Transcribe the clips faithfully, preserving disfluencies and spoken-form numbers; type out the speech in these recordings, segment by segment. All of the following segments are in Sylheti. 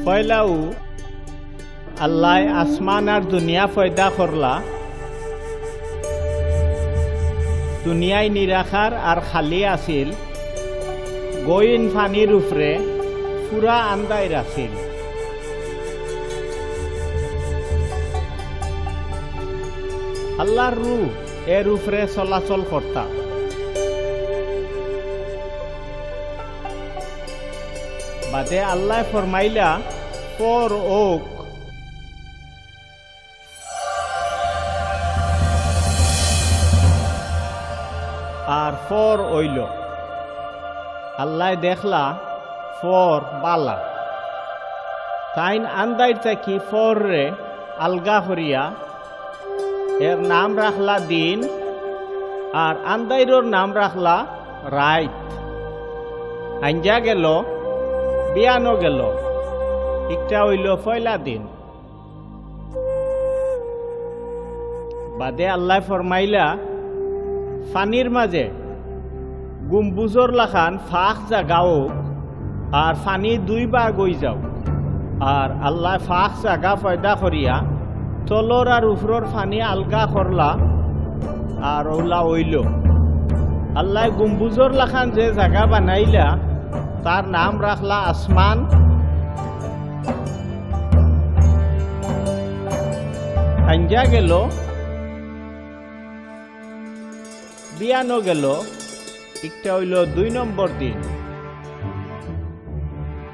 পয়লাউ আল্লায় আসমান আর দুনিয়া পয়দা করলা। দুনিয়ায় নিরাকার আর খালি আছিল। গইন পানির উপরে পুরা আন্দাইর আছিল। আল্লার রু এর উপরে চলাচল করতা। বাদে আল্লায় ফরমাইলা, "ফর অউক।" আর ফর অইলো। আল্লায় দেখলা ফর বালা। তাইন আন্দাইর থাকি ফররে আলগা করিয়া এর নাম রাখলা দিন, আর আন্দাইরর নাম রাখলা রাইত। আইঞ্জা গেলো, বিয়ানও গেলো, ইকটা অইলো পয়লা দিন। বাদে আল্লায় ফরমাইলা, পানির মাঝে গম্বুজর লাখান ফাঁক জাগা অউক, আর পানি দুই ভাগ অইযাউক। আর আল্লায় ফাঁক জাগা পয়দা করিয়া তলর আর উপরর পানি আলগা করলা, আর অউলা অইলো। আল্লায় গম্বুজর লাখান যে জাগা বানাইলা, তার নাম রাখলা আসমান। আইঞ্জা গেলো, বিয়ানও গেলো, ইকটা অইলো দুই নম্বর দিন।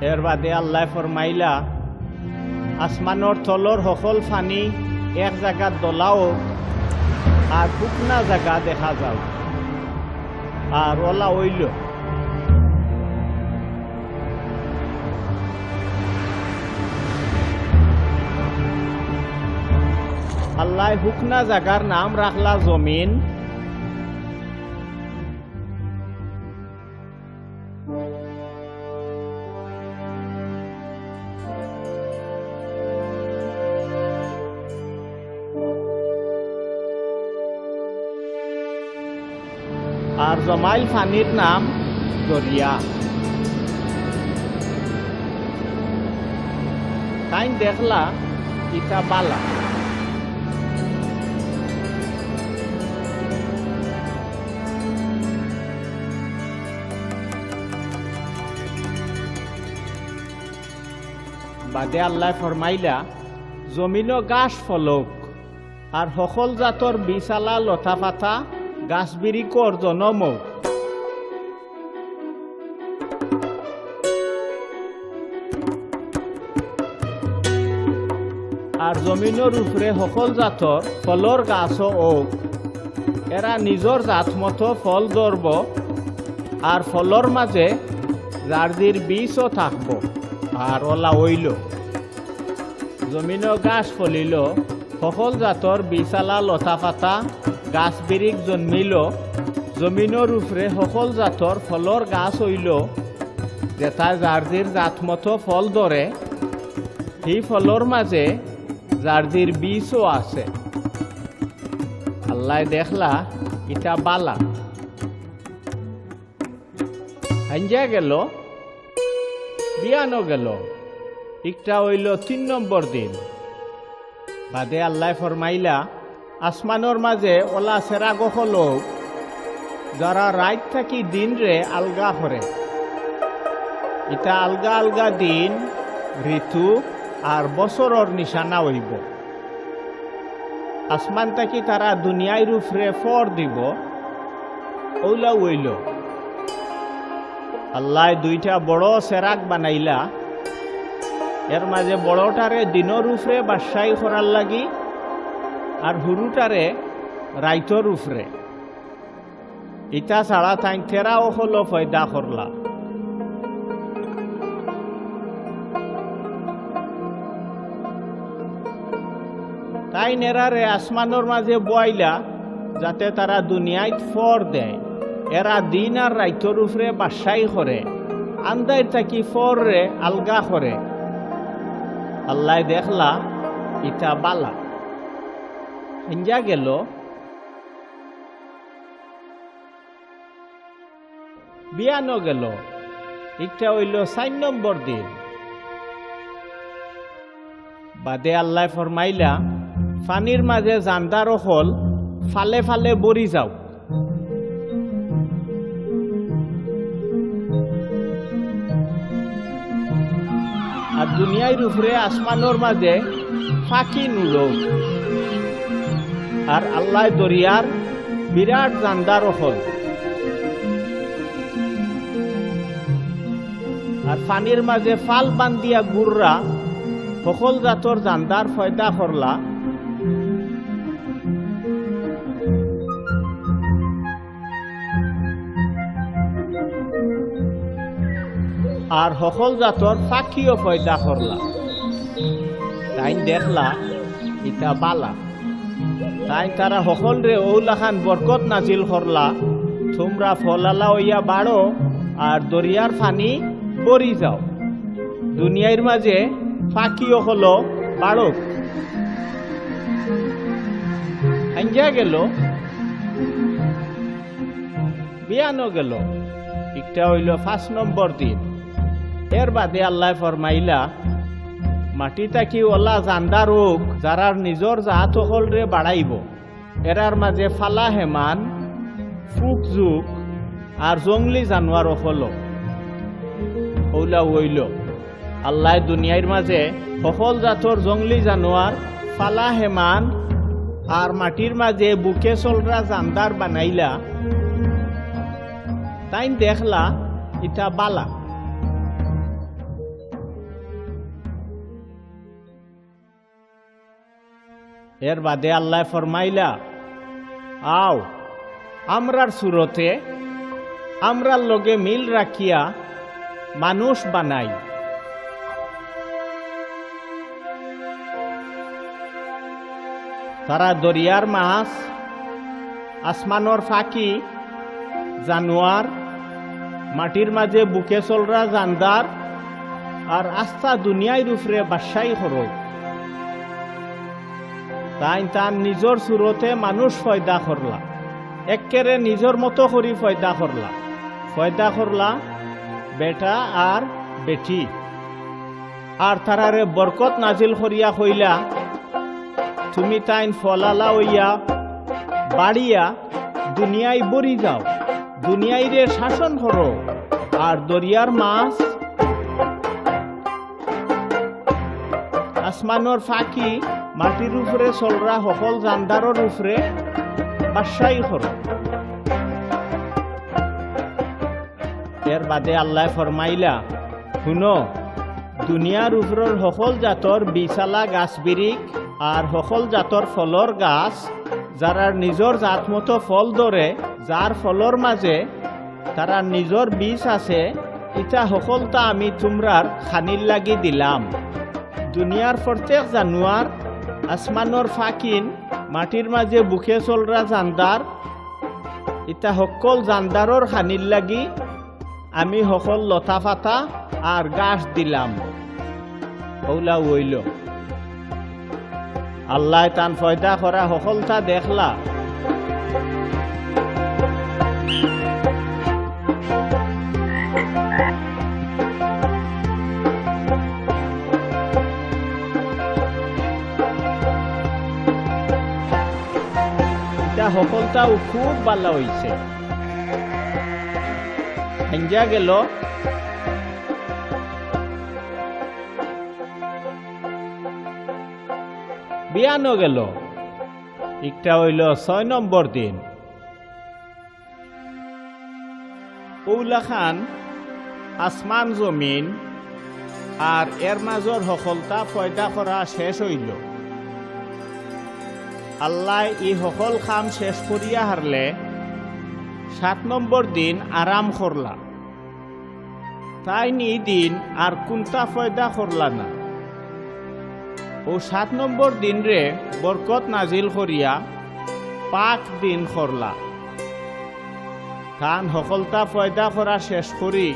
এর বাদে আল্লায় ফরমাইলা, আসমানর তলর হকল পানি এক জাগাত দলা অউক, আর হুকনা জাগা দেখা যাউক। আর অউলা অইলো। আল্লায় হুকনা জাগার নাম রাখলা জমিন। আর জমাইল পানির নাম দরিয়া। তাইন দেখলা ইতা বালা। বাদে আল্লায় ফরমাইলা, জমিনো ঘাস ফলউক, আর হকল জাতর বিসালা লতা পাতা গাছ বিরিকর জনম অউক। আর জমিনর উপরে হকল জাতর ফলর গাছও অউক, এরা নিজর জাত মতো ফল ধরবো, আর ফলর মাঝে জার্জির বীজও থাকবো। আর অউলা অইলো। জমিনো ঘাস ফলিলো, হকল জাতর বিসালা লতা পাতা, গাছ বিরিক জন্মিলো, জমিনর উপরে হকল জাতর ফলর গাছ অইলো, যেতায় জার্জির জাত মতো ফল ধরে, হি ফলর মাঝে জার্জির বীজও আছে। আল্লায় দেখলা ইতা বালা। আইঞ্জা গেলো, বিয়ানও গেলো, ইকটা অইলো তিন নম্বর দিন। বাদে আল্লায় ফরমাইলা, আসমানর মাঝে অউলা চেরাগ অকল অউক, যারা রাইত থাকি দিনরে আলগা করে। ইতা আলগা আলগা দিন, ঋতু আর বছরর নিশানা অইবো। আসমান থাকি তারা দুনিয়ার উপরে ফর দিবো, অউলাউ অইলো। আল্লায় দুইটা বড় চেরাগ বানাইলা, এর মাঝে বড়টারে দিনর উপরে বাদশাই করার লাগি, আর হুরুটারে রাইতর উপরে। ইতা ছাড়া তাইন তেরা অকলও পয়দা করলা। তাইন এরারে আসমানর মাঝে বওয়াইলা, যাতে তারা দুনিয়াত ফর দেয়। এরা দিন আর রাইতর উপরে বাদশাই করে, আন্দাইর থাকি ফররে আলগা করে। আল্লায় দেখলা, ইতা বালা। হিঞ্জা গেল, বিয়ানো গেল, ইকটা অইলো চাইর নম্বর দিন। বাদে আল্লায় ফরমাইলা, "ফানির মাজে জানদার অকল ফালে ফালে বরি যাও।" আর দুনিয়ার উপরে আসমানর মাজে ফাকি নুড়ো। আর আল্লায় দরিয়ার বিরাট জানদার অকল। আর ফানির মাজে ফাল বান্দিয়া ঘুররা হকল জাতর জানদার ফয়দা করলা। আর হকল জাতর ফাকিও ফয়দা করলা। তাইন দেখলা, ইতা বালা। তাইন তারা হকলরে অউলাখান বরকত নাজিল করলা, তুমরা ফলালা অইয়া বাড়ো, আর দরিয়ার ফানি বরি যাও। দুনিয়ার মাজে ফাকি অকলো বাড়ক। হাইঞ্জা গেল, বিয়ানো গেল। ইকটা অইলো পাঁচ নম্বর দিন। এর বাদে আল্লায় ফরমাইলা, মাটি থাকি অলা জানদার অউক, যারার নিজর জাত অকলরে বাড়াইবো। এরার মাজে ফালা হেমান, ফুক জুক, আর জংলি জানোয়ার অকলো। অউলা অইলো। আল্লায় দুনিয়ার মাজে হকল জাতর জংলি জানোয়ার, ফালা হেমান, আর মাটির মাজে বুকে চলরা জানদার বানাইলা। তাইন দেখলা, ইতা বালা। এর বাদে আল্লায় ফরমাইলা, আও, আমরার সুরতে, আমরার লগে মিল রাখিয়া মানুষ বানাই। তারা দরিয়ার মাছ, আসমানর ফাকি, জানোয়ার, মাটির মাজে বুকে চলরা জানদার, আর আস্তা দুনিয়ার উপরে বাদশাই করো। তাইন তান নিজর সুরতে মানুষ ফয়দা করলা, একেরে নিজর মতো করি ফয়দা করলা, ফয়দা করলা বেটা আর বেটি। আর তারারে বরকত নাজিল করিয়া কইলা, তুমি তাইন ফলালা অইয়া বাড়িয়া দুনিয়ায় বরি যাও, দুনিয়াইরে শাসন করো, আর দরিয়ার মাছ, আসমানর ফাকি, মাটির উপরে চলরা হকল জানদারর উপরে বাদশাই করো। এর বাদে আল্লায় ফরমাইলা, হুনো, দুনিয়ার উপরর হকল জাতর বিছালা গাছ বিরিক আর হকল জাতর ফলর গাছ, যারার নিজর জাত মতো ফল ধরে, যার ফলর মাজে তারার নিজর বিষ আছে, ইতা হকলতা আমি তুমরার খানির লাগি দিলাম। দুনিয়ার প্রত্যেক জানোয়ার, আসমানর ফাকিন, মাটির মাজে বুকে চলরা জানদার, ইতা হকল জানদারর খানির লাগি আমি হকল লতা পাতা আর গাছ দিলাম। অউলা অইলো। আল্লায় তান ফয়দা করা হকলতা দেখলা। ইতা হকলতাউ খুব বালা অইছে। হাইঞ্জা গেল। বিয়ানো গেল। ইকটা অইলো ছয় নম্বর দিন। অউলাখান আসমান জমিন আর এর মাজর হকলতা ফয়দা করা শেষ অইলো। আল্লায় ই হকল কাম শেষ করিয়া হারলে সাত নম্বর দিন আরাম করলা। তাইন ই দিন আর কুন্তা ফয়দা করলা না। অউ সাত নম্বর দিনরে বরকত নাজিল করিয়া পাক দিন করলা। তান হকলতা ফয়দা করা শেষ করি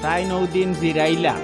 তাইন অউ দিন জিরাইলা।